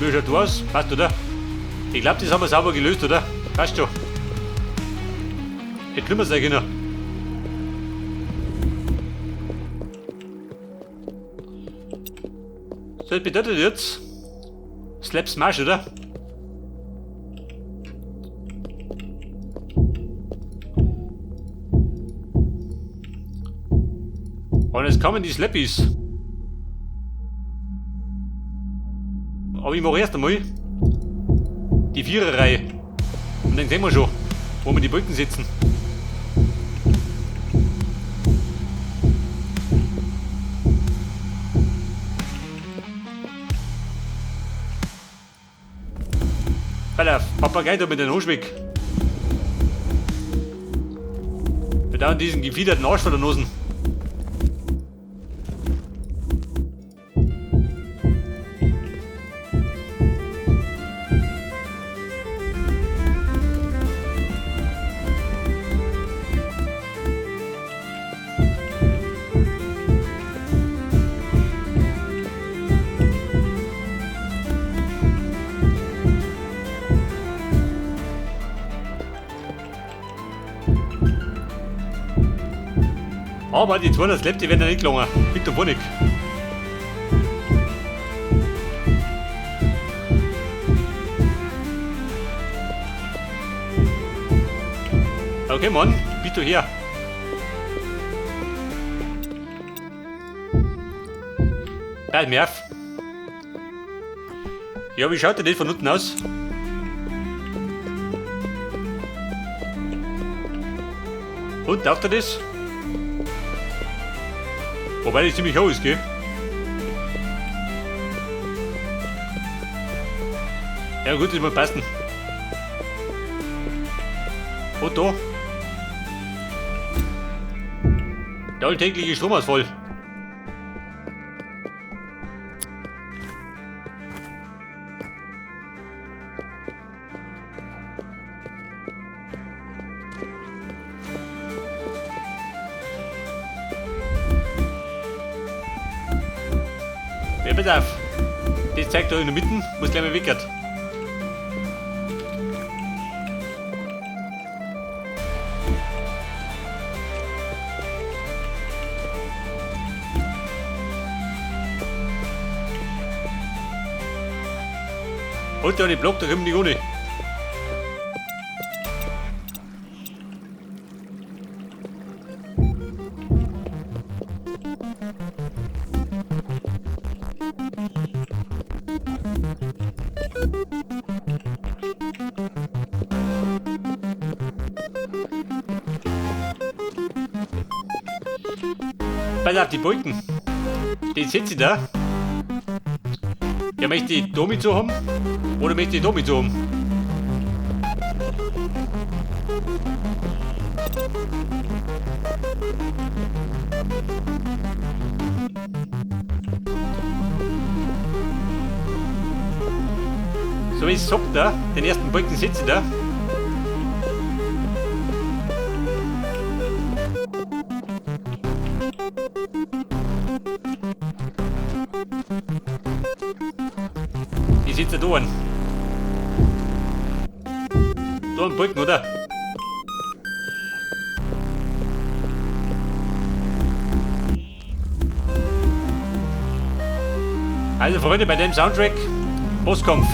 Wie schaut du aus? Passt, oder? Ich glaube, das haben wir sauber gelöst, oder? Passt schon. Hätte schlimmer sein können. So, das bedeutet jetzt Slap Smash, oder? Und jetzt kommen die Slappies. Aber ich mache erst einmal die Viererreihe. Und dann sehen wir schon, wo wir die Brücken setzen. Pass auf, Papagei da mit dem Hoschweg. Mit da diesen gefiederten Arsch vor der Nase. Aber die 200 Slap, die werden ja nicht gelungen. Liegt doch wohl nicht. Okay, Mann, bitte her. Bleib mir auf. Ja, wie schaut denn das von unten aus? Und, taugt er das? Wobei das ziemlich hoch ist, gell? Ja gut, das muss passen. Und da? Der alltägliche Stromausfall. Ja, pass auf. Das zeigt da in der Mitte, muss gleich mal weggehen. Und da die Block, da kommen die ohne. Pass auf, die Balken. Die setze ich da. Ja, möchte ich Domi zu haben? Oder möchte ich Domi zu haben? So wie ich sag da, den ersten Balken setze ich da. Die sitzt da an. Da am Balken, oder? Also Freunde, bei dem Soundtrack Bosskampf.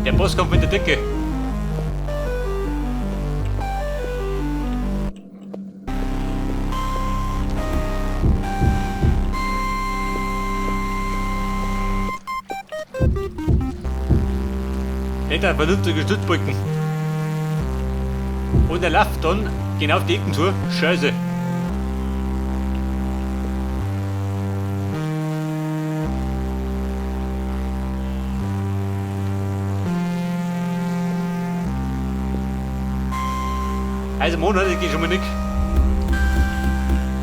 Der Bosskampf mit der Decke. Hinter vernünftige Stützbrücken. Und er läuft dann genau auf die Ecken zu. Scheiße. Also Monat, das geht schon mal nicht.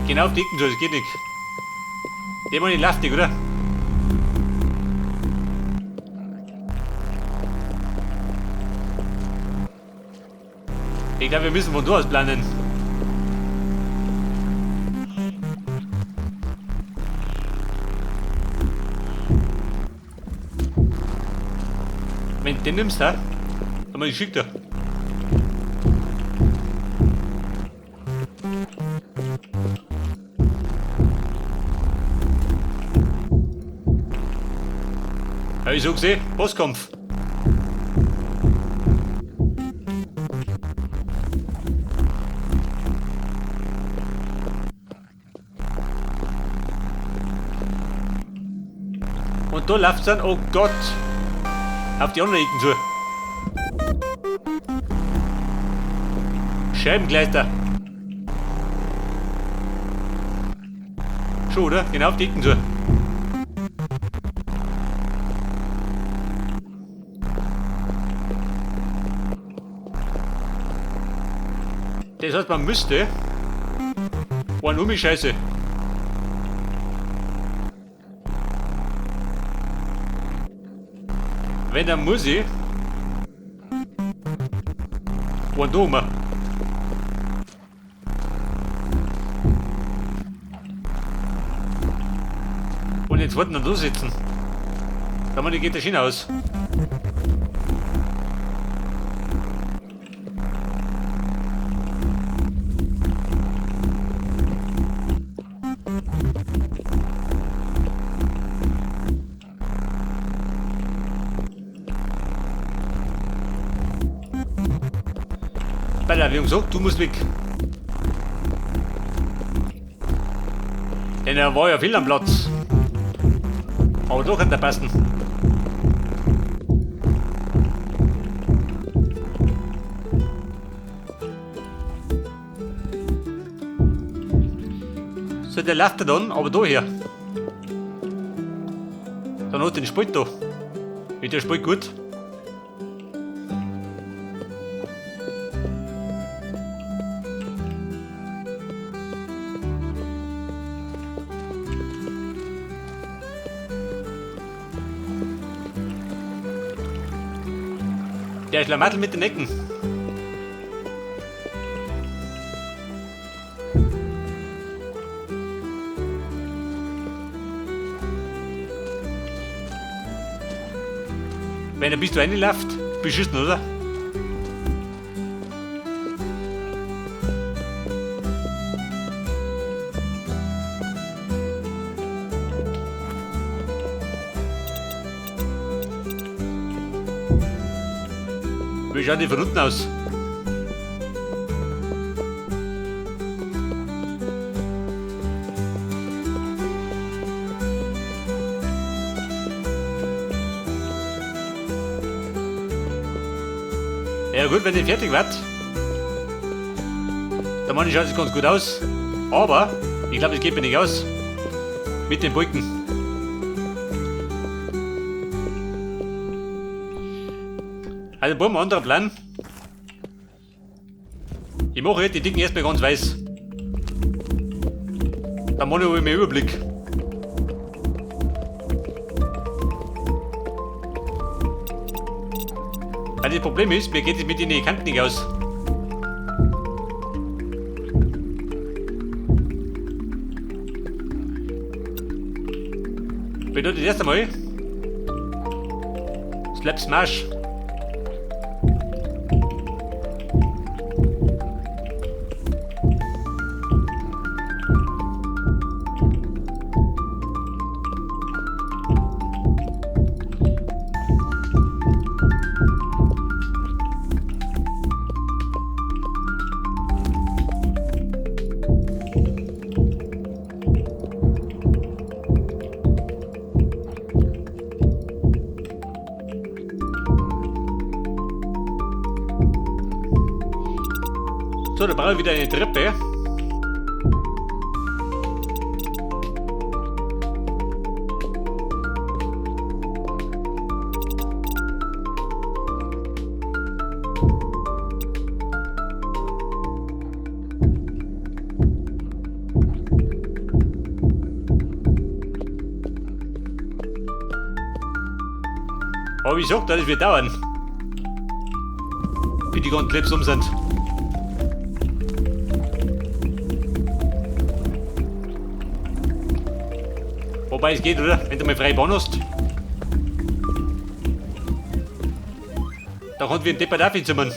Genau auf die Ecken zu, das geht nicht. Der war nicht lastig, oder? Ich glaube, wir müssen von da aus planen. Wenn du den nimmst, hä? Dann mach ich schick dir. Ja, ich so gesehen, Bosskampf. Und da läuft's dann, oh Gott, auf die anderen Ecken zu. Scheibengleiter. Schon, oder? Genau auf die Ecken zu. Das heißt, man müsste. War nur mit Scheiße. Wenn, dann muss ich. One da um. Und jetzt wollten dann da sitzen. Da man, geht der Schiene aus. Bei der wir haben gesagt, du musst weg. Denn er war ja viel am Platz. Aber doch hat er passen. So, der läuft dann, aber da her. Dann hat den Spalt da. Wird der Spalt gut? Der Schlamassel mit den Ecken. Wenn er bis du reinläuft, beschissen, oder? Wie schaut die von unten aus? Ja gut, wenn die fertig wird, dann meine ich, schaut es ganz gut aus. Aber ich glaube, es geht mir nicht aus. Mit den Balken. Also brauchen wir einen anderen Plan. Ich mache jetzt die Dicken erstmal ganz weiß. Dann mache ich mehr Überblick. Weil das Problem ist, mir geht es mit den Kanten nicht aus. Bedeutet erst einmal Slap Smash. So, da brauche ich wieder eine Treppe. Aber wie gesagt, das wird dauern, bis die ganzen Clips um sind. Wobei es geht, oder? Wenn du mal freie Bahn hast. Da kommt wie ein Deppert auf hinzukommen.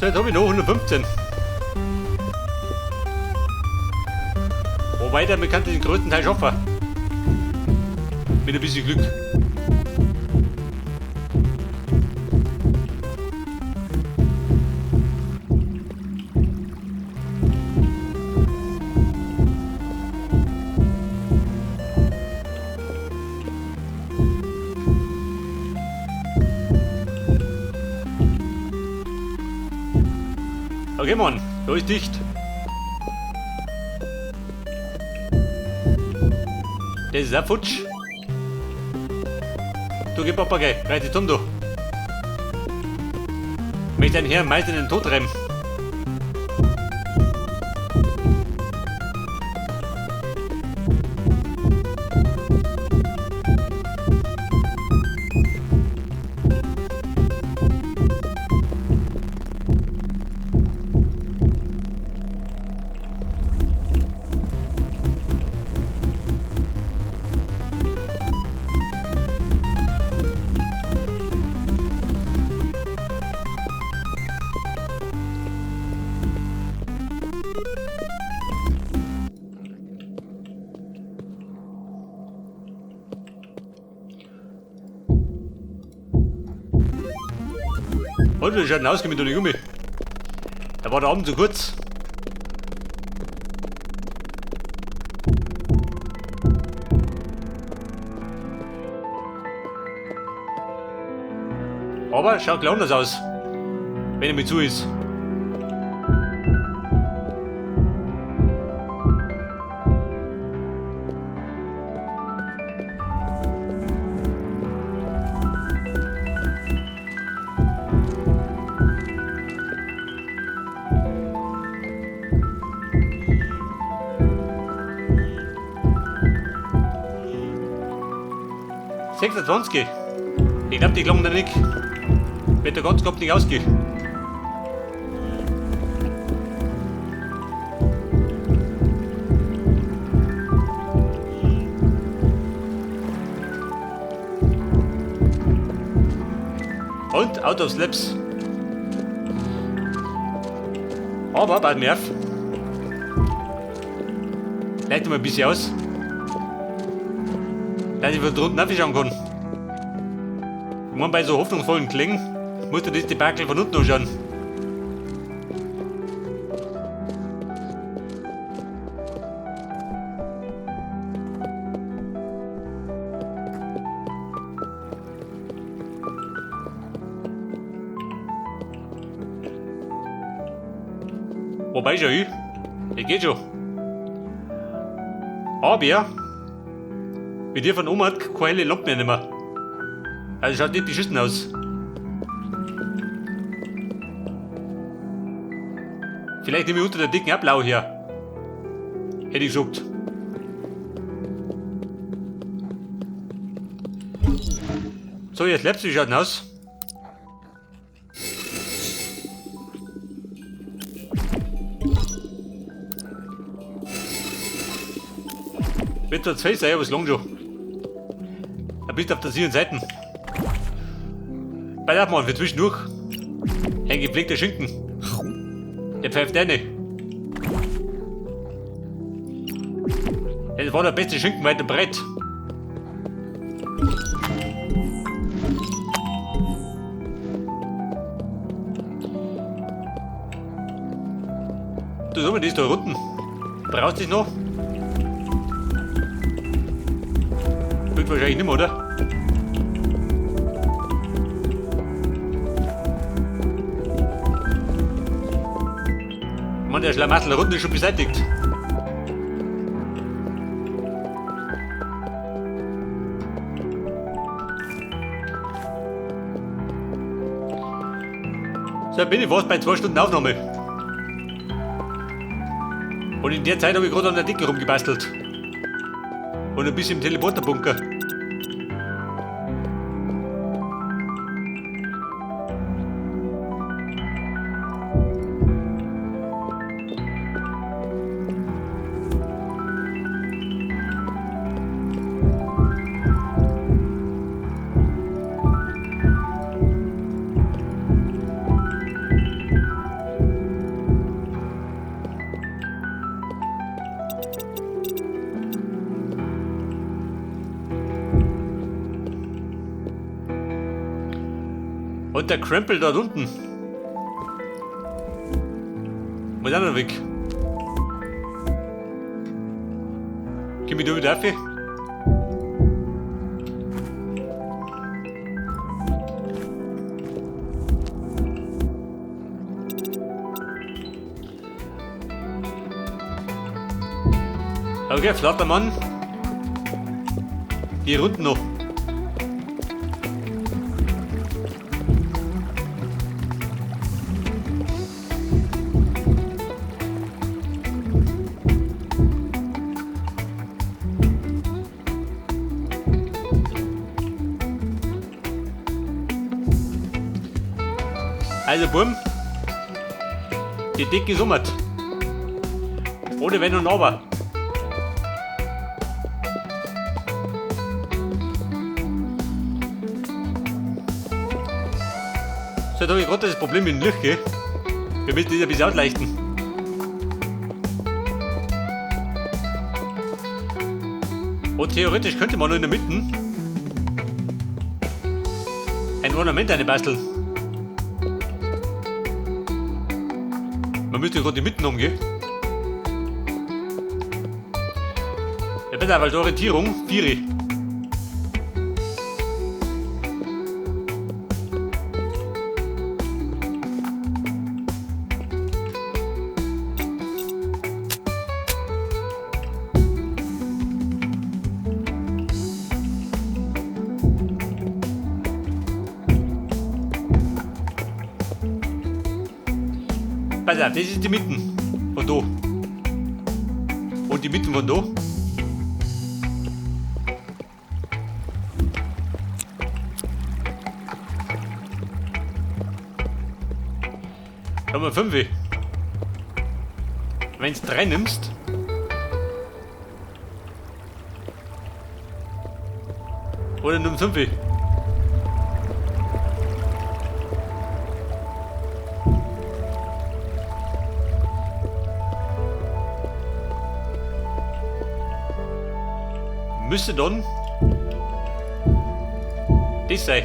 So, jetzt habe ich noch 115. Wobei, damit kann ich den größten Teil schaffen. Mit ein bisschen Glück. Okay, Mann, da ist dicht. Das ist auch futsch. Du geh Papagei, reiß dich um, du. Möchte deinen Herrn meist in den Tod treiben. Und wir schauen aus mit dem Gummi. Da war der Abend zu kurz. Aber schaut gleich anders aus, wenn er mit zu ist. 26. Ich glaub, die klangen da nicht. Wird der ganz Kopf nicht ausgehen. Und out of slaps. Aber bald nerv. Leite mal ein bisschen aus. Dass ich von drunten aufschauen kann. Ich meine, bei so hoffnungsvollen Klängen muss das Debakel von unten anschauen. Wobei schon ich, das geht schon. Aber mit dir von oben hat keine helle Lampe mehr nimmer. Also schaut nicht beschissen aus. Vielleicht nehme ich unter der dicken Ablau her. Hätte ich gesagt. So, jetzt lebst du, wie schaut denn aus? Wird zwar zwei sein, aber es langt schon. Da bist du auf der sicheren Seite. Bei der Mann, für zwischendurch. Ein gepflegter Schinken. Der pfeift eine. Das war der beste Schinken weit und breit. Du, sag mal, die ist da unten. Brauchst du dich noch? Wird wahrscheinlich nicht mehr, oder? Ich meine, Der Schlamassel da unten ist schon beseitigt. So, bin ich fast bei 2 Stunden Aufnahme. Und in der Zeit habe ich gerade an der Decke rumgebastelt. Und ein bisschen im Teleporterbunker. Und der Krempel dort unten. Muss auch noch weg. Gib mir du wieder auf. Okay, flotter Mann. Die Runden noch. Also Burm, die Decke summert. Ohne Wenn und Aber. So, da habe ich gerade das Problem mit dem Licht, gell? Wir müssen das ein bisschen ausleichten. Und theoretisch könnte man noch in der Mitte ein Ornament einbasteln. Man müsste gerade die Mitten umgehen. Ja, besser, weil die Orientierung 4. Pass auf, das ist die Mitten von da. Und die Mitten von da. Da haben wir 5. Wenn du 3 nimmst. Oder nimm 5. Müsste dann das sein.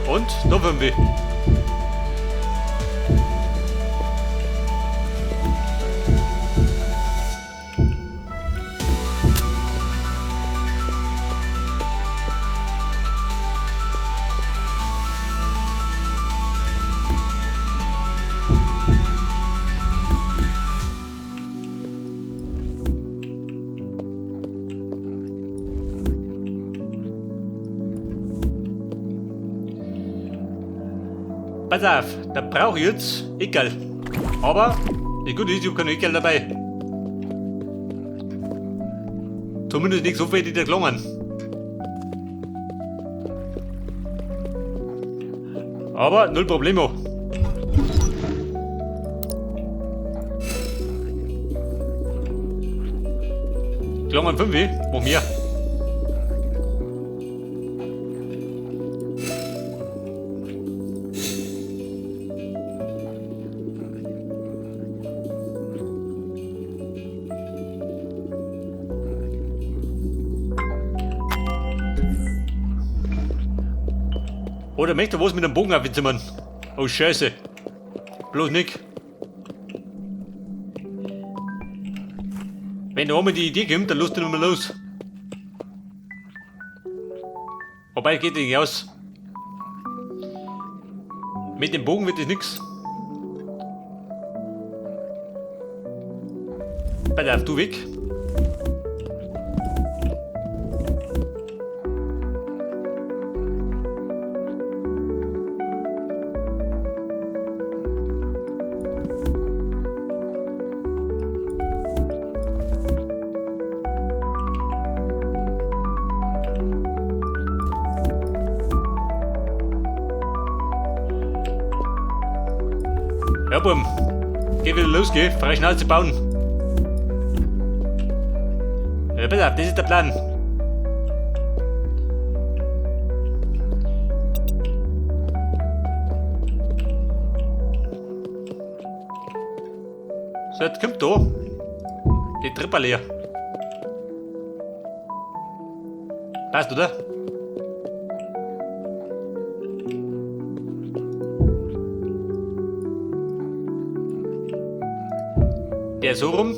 Und da sind wir. Pass auf, da brauche ich jetzt Eckerl. Aber das Gute ist, ich hab keine Eckerl dabei. Zumindest nicht so viele, die da gelangen. Aber null Problemo. Gelangen 5, wo mehr. Oder möchte was mit dem Bogen aufzimmern? Oh Scheiße. Bloß nicht. Wenn da einmal die Idee kommt, dann lass du nicht mehr los. Wobei, geht nicht aus. Mit dem Bogen wird das nix. Pass auf, du weg. Ja, Buben. Geht wieder los, gell? Freie Schnauze bauen. Ja, pass auf, das ist der Plan. So, jetzt kommt da die Treppe leer. Passt, oder? Der so rum.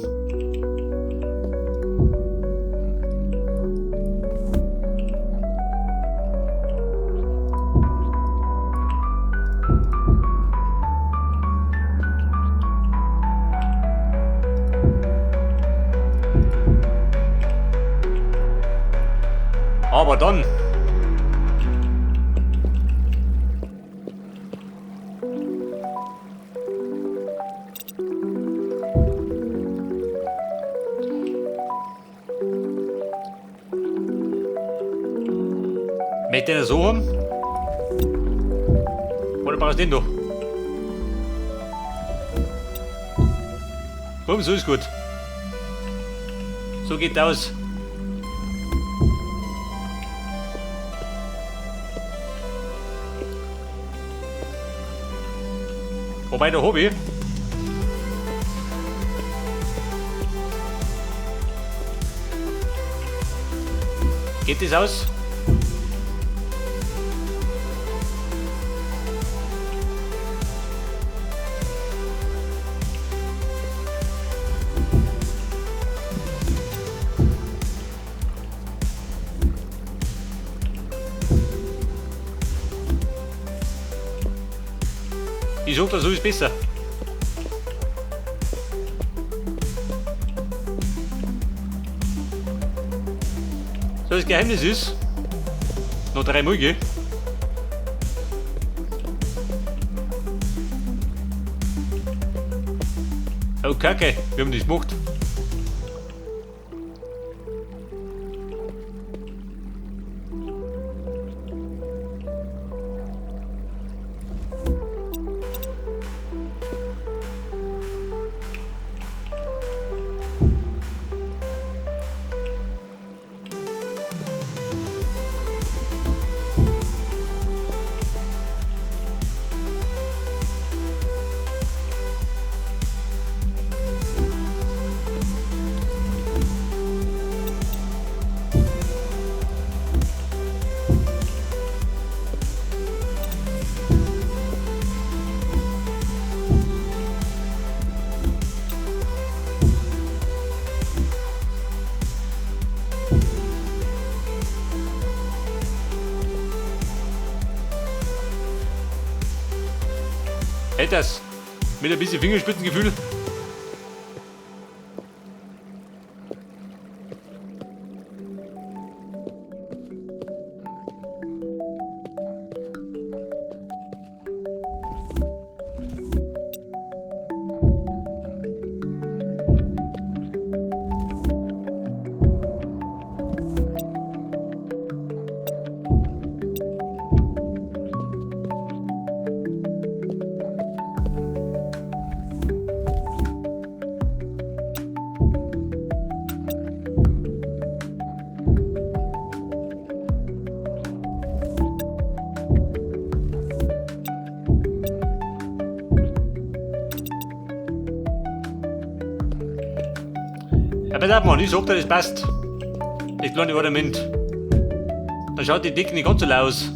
Aber dann. Möchte ich den so haben? Oder brauchst du den da? Komm, so ist gut. So geht aus. Wobei der Hobby. Geht das aus? Ich sag da, so ist besser. So, das Geheimnis ist, noch 3 Mal, gell? Oh Kacke, wir haben das gemacht. Hält das mit ein bisschen Fingerspitzengefühl? Ja, pass auf, Mann, ich sag dir, das passt. Das kleine Ornament. Dann schaut die Decke nicht ganz so aus.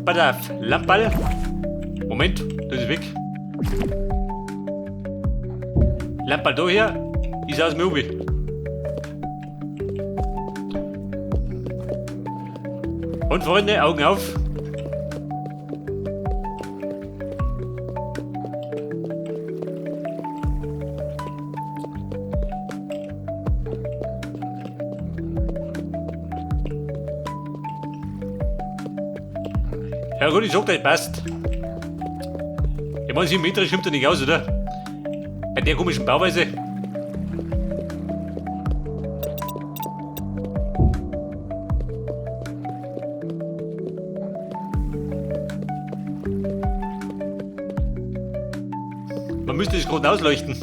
Pass auf, Lamperl. Moment, das ist weg. Lamperl da her, ist aus dem Ubi. Und Freunde, Augen auf. Ja gut, ich sag, das passt. Ich meine, 7 Meter stimmt ja nicht aus, oder? Bei der komischen Bauweise. Man müsste es gerade ausleuchten.